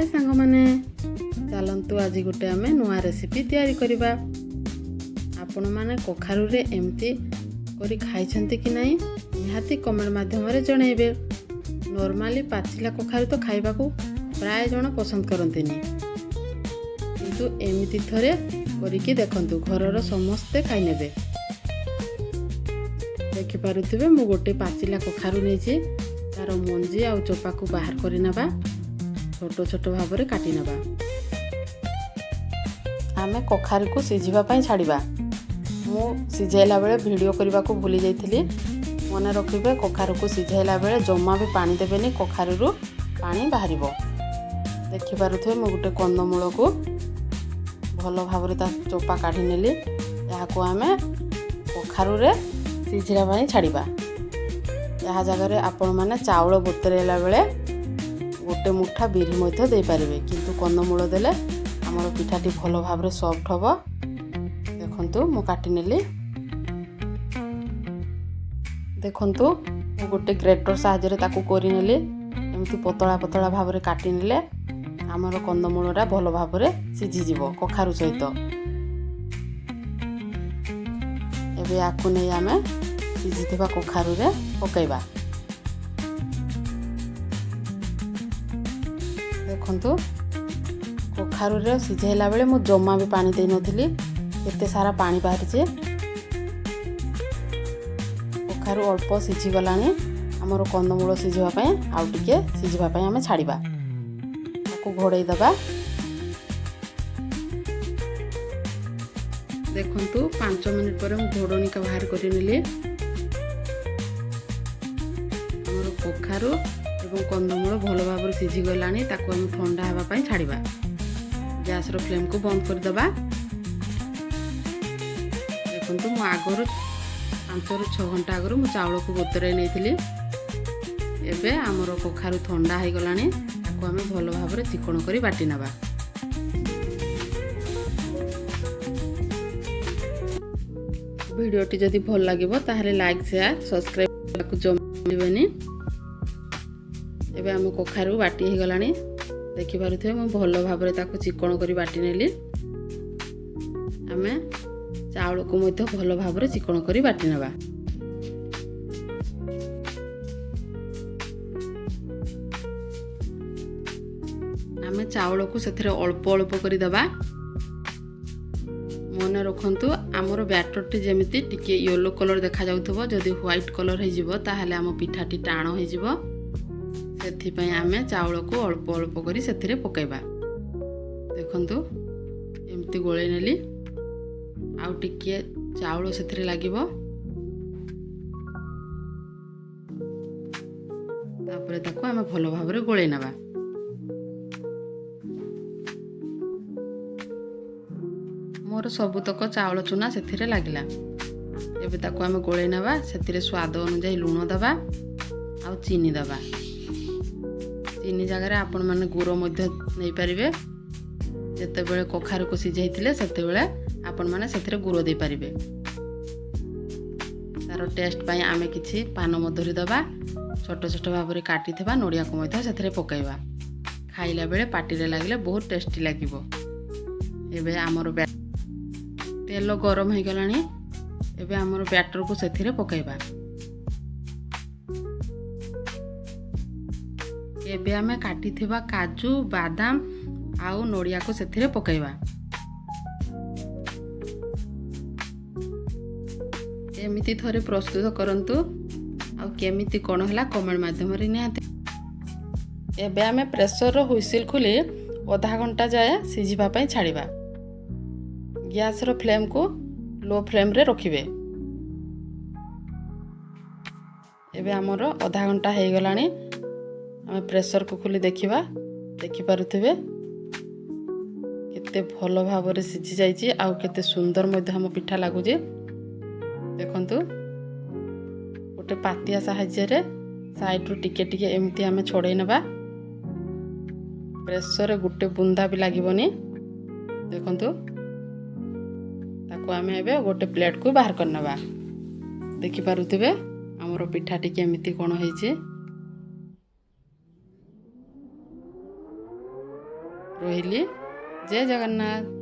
ହାଏ ସାଙ୍ଗମାନେ, ଚାଲନ୍ତୁ ଆଜି ଗୋଟେ ଆମେ ନୂଆ ରେସିପି ତିଆରି କରିବା। ଆପଣମାନେ କଖାରୁରେ ଏମିତି କରି ଖାଇଛନ୍ତି କି ନାହିଁ, ନିହାତି କମେଣ୍ଟ ମାଧ୍ୟମରେ ଜଣାଇବେ। ନର୍ମାଲି ପାଚିଲା କଖାରୁ ତ ଖାଇବାକୁ ପ୍ରାୟ ଜଣ ପସନ୍ଦ କରନ୍ତିନି, କିନ୍ତୁ ଏମିତି ଥରେ କରିକି ଦେଖନ୍ତୁ, ଘରର ସମସ୍ତେ ଖାଇନେବେ। ଦେଖିପାରୁଥିବେ, ମୁଁ ଗୋଟେ ପାଚିଲା କଖାରୁ ନେଇଛି। ତାର ମଞ୍ଜି ଆଉ ଚୋପାକୁ ବାହାର କରିନେବା, ଛୋଟ ଛୋଟ ଭାବରେ କାଟି ନେବା। ଆମେ କଖାରୁକୁ ସିଝିବା ପାଇଁ ଛାଡ଼ିବା। ମୁଁ ସିଝାଇଲା ବେଳେ ଭିଡ଼ିଓ କରିବାକୁ ଭୁଲି ଯାଇଥିଲି। ମନେ ରଖିବେ, କଖାରୁକୁ ସିଝାଇଲା ବେଳେ ଜମା ବି ପାଣି ଦେବେନି, କଖାରୁରୁ ପାଣି ବାହାରିବ। ଦେଖିପାରୁଥିବେ, ମୁଁ ଗୋଟେ କନ୍ଦମୂଳକୁ ଭଲ ଭାବରେ ତା ଚୋପା କାଢ଼ି ନେଲି। ଏହାକୁ ଆମେ କଖାରୁରେ ସିଝିବା ପାଇଁ ଛାଡ଼ିବା। ଏହା ଜାଗାରେ ଆପଣମାନେ ଚାଉଳ ବତୁରାଇଲା ବେଳେ ଗୋଟେ ମୁଠା ବିରି ମଧ୍ୟ ଦେଇପାରିବେ, କିନ୍ତୁ କନ୍ଦମୂଳ ଦେଲେ ଆମର ପିଠାଟି ଭଲ ଭାବରେ ସଫ୍ଟ ହେବ। ଦେଖନ୍ତୁ, ମୁଁ କାଟିନେଲି। ଦେଖନ୍ତୁ, ମୁଁ ଗୋଟେ ଗ୍ରେଟର ସାହାଯ୍ୟରେ ତାକୁ କରିନେଲି। ଏମିତି ପତଳା ପତଳା ଭାବରେ କାଟିନେଲେ ଆମର କନ୍ଦମୂଳଟା ଭଲ ଭାବରେ ସିଝିଯିବ କଖାରୁ ସହିତ। ଏବେ ୟାକୁ ନେଇ ଆମେ ସିଝିଥିବା କଖାରୁରେ ପକାଇବା। ଦେଖନ୍ତୁ, କଖାରୁରେ ସିଝାଇଲା ବେଳେ ମୁଁ ଜମା ବି ପାଣି ଦେଇନଥିଲି, କେତେ ସାରା ପାଣି ବାହାରିଛି। କଖାରୁ ଅଳ୍ପ ସିଝିଗଲାଣି। ଆମର କନ୍ଦମୂଳ ସିଝିବା ପାଇଁ ଆଉ ଟିକେ ସିଝିବା ପାଇଁ ଆମେ ଛାଡ଼ିବା। ତାକୁ ଘୋଡ଼େଇ ଦେବା। ଦେଖନ୍ତୁ, 5 ମିନିଟ୍ ପରେ ମୁଁ ଘୋଡ଼ଣୀକା ବାହାର କରିନେଲି। ଆମର କଖାରୁ ଏବଂ କନ୍ଦମୂଳ ଭଲ ଭାବରେ ସିଝିଗଲାଣି। ତାକୁ ଆମେ ଥଣ୍ଡା ହେବା ପାଇଁ ଛାଡ଼ିବା। ଗ୍ୟାସ୍ର ଫ୍ଲେମ୍କୁ ବନ୍ଦ କରିଦେବା। ଦେଖନ୍ତୁ, ମୁଁ ଆଗରୁ 5ରୁ 6 ଘଣ୍ଟା ଆଗରୁ ମୁଁ ଚାଉଳକୁ ବତୁରାଇ ନେଇଥିଲି। ଏବେ ଆମର କଖାରୁ ଥଣ୍ଡା ହେଇଗଲାଣି। ତାକୁ ଆମେ ଭଲ ଭାବରେ ଚିକଣ କରି ବାଟି ନେବା। ଭିଡ଼ିଓଟି ଯଦି ଭଲ ଲାଗିବ, ତାହେଲେ ଲାଇକ୍, ସେୟାର, ସବସ୍କ୍ରାଇବ୍ କରିବାକୁ ଜମା। ଏବେ ଆମ କଖାରୁ ବାଟି ହେଇଗଲାଣି। ଦେଖିପାରୁଥିବେ, ମୁଁ ଭଲ ଭାବରେ ତାକୁ ଚିକଣ କରି ବାଟି ନେଲି। ଆମେ ଚାଉଳକୁ ମଧ୍ୟ ଭଲ ଭାବରେ ଚିକଣ କରି ବାଟି ନେବା। ଆମେ ଚାଉଳକୁ ସେଥିରେ ଅଳ୍ପ ଅଳ୍ପ କରି ଦେବା। ମନେ ରଖନ୍ତୁ, ଆମର ବ୍ୟାଟରଟି ଯେମିତି ଟିକେ ୟେଲୋ କଲର୍ ଦେଖାଯାଉଥିବ। ଯଦି ହ୍ୱାଇଟ୍ କଲର୍ ହେଇଯିବ, ତାହେଲେ ଆମ ପିଠାଟି ଟାଣ ହେଇଯିବ। ସେଥିପାଇଁ ଆମେ ଚାଉଳକୁ ଅଳ୍ପ ଅଳ୍ପ କରି ସେଥିରେ ପକାଇବା। ଦେଖନ୍ତୁ, ଏମିତି ଗୋଳେଇ ନେଲି। ଆଉ ଟିକିଏ ଚାଉଳ ସେଥିରେ ଲାଗିବ। ତାପରେ ତାକୁ ଆମେ ଭଲ ଭାବରେ ଗୋଳେଇ ନେବା। ମୋର ସବୁତକ ଚାଉଳ ଚୁନା ସେଥିରେ ଲାଗିଲା। ଏବେ ତାକୁ ଆମେ ଗୋଳେଇ ନେବା। ସେଥିରେ ସ୍ୱାଦ ଅନୁଯାୟୀ ଲୁଣ ଦେବା ଆଉ ଚିନି ଦେବା। ଚିନି ଜାଗାରେ ଆପଣମାନେ ଗୁଡ଼ ମଧ୍ୟ ନେଇପାରିବେ। ଯେତେବେଳେ କଖାରୁକୁ ସିଝାଇଥିଲେ, ସେତେବେଳେ ଆପଣମାନେ ସେଥିରେ ଗୁଡ଼ ଦେଇପାରିବେ। ତାର ଟେଷ୍ଟ ପାଇଁ ଆମେ କିଛି ପାନ ମଧୁରୀ ଦେବା। ଛୋଟ ଛୋଟ ଭାବରେ କାଟିଥିବା ନଡ଼ିଆକୁ ମଧ୍ୟ ସେଥିରେ ପକାଇବା। ଖାଇଲା ବେଳେ ପାଟିରେ ଲାଗିଲେ ବହୁତ ଟେଷ୍ଟି ଲାଗିବ। ଏବେ ଆମର ତେଲ ଗରମ ହେଇଗଲାଣି। ଏବେ ଆମର ବ୍ୟାଟରକୁ ସେଥିରେ ପକାଇବା। ଏବେ ଆମେ କାଟିଥିବା କାଜୁ, ବାଦାମ ଆଉ ନଡ଼ିଆକୁ ସେଥିରେ ପକାଇବା। ଏମିତି ଥରେ ପ୍ରସ୍ତୁତ କରନ୍ତୁ ଆଉ କେମିତି କ'ଣ ହେଲା କମେଣ୍ଟ ମାଧ୍ୟମରେ ନିହାତି। ଏବେ ଆମେ ପ୍ରେସରର ହୁଇସିଲ୍ ଖୋଲି ଅଧା ଘଣ୍ଟା ଯାଏ ସିଝିବା ପାଇଁ ଛାଡ଼ିବା। ଗ୍ୟାସ୍ର ଫ୍ଲେମ୍କୁ ଲୋ ଫ୍ଲେମ୍ରେ ରଖିବେ। ଏବେ ଆମର ଅଧା ଘଣ୍ଟା ହେଇଗଲାଣି। ଆମେ ପ୍ରେସରକୁ ଖୋଲି ଦେଖିବା। ଦେଖିପାରୁଥିବେ, କେତେ ଭଲ ଭାବରେ ସିଝି ଯାଇଛି ଆଉ କେତେ ସୁନ୍ଦର ମଧ୍ୟ ଆମ ପିଠା ଲାଗୁଛି। ଦେଖନ୍ତୁ, ଗୋଟେ ପାତିଆ ସାହାଯ୍ୟରେ ସାଇଡ଼ରୁ ଟିକେ ଟିକେ ଏମିତି ଆମେ ଛଡ଼େଇ ନେବା। ପ୍ରେସରରେ ଗୋଟେ ବୁନ୍ଦା ବି ଲାଗିବନି। ଦେଖନ୍ତୁ, ତାକୁ ଆମେ ଏବେ ଗୋଟେ ପ୍ଲେଟ୍କୁ ବାହାର କରିନେବା। ଦେଖିପାରୁଥିବେ, ଆମର ପିଠାଟି କେମିତି କ'ଣ ହେଇଛି। ରହିଲି, ଜୟ ଜଗନ୍ନାଥ।